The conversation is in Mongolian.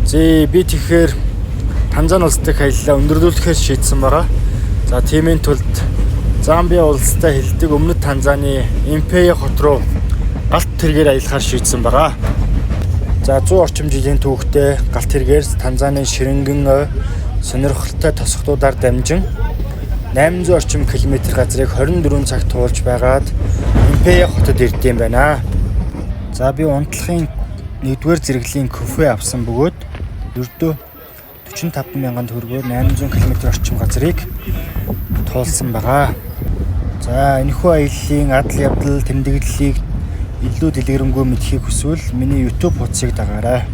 Зээ би тэгэхээр Танзани улс дахь аяллаа өндөрлүүлэхээр шийдсэн байгаа. За тиймийн тулд Замбиа улстай хэлдэг өмнөд Танзаны Мбея хот руу галт тэргээр аялахаар шийдсэн байгаа. За 100 орчим жилийн түүхтэй галт тэргээр Танзаны ширэнгэн ой сонирхолтой тосготуудаар дамжин 800 орчим километр газрыг 24 цагт туулж байгаад Мбея хотод ирдэм байна. За би унтлахын нэгдүгээр зэрэглэлийн кофе авсан бөгөөд ердөө 45 мянган төгрөгөөр 800 км орчим газрыг туулсан байгаа. За энэхүү аяллын адал явдал тэмдэглэлийг илүү дэлгэрэнгүй мэдэхийг хүсвэл миний YouTube хуудсыг дагаарай.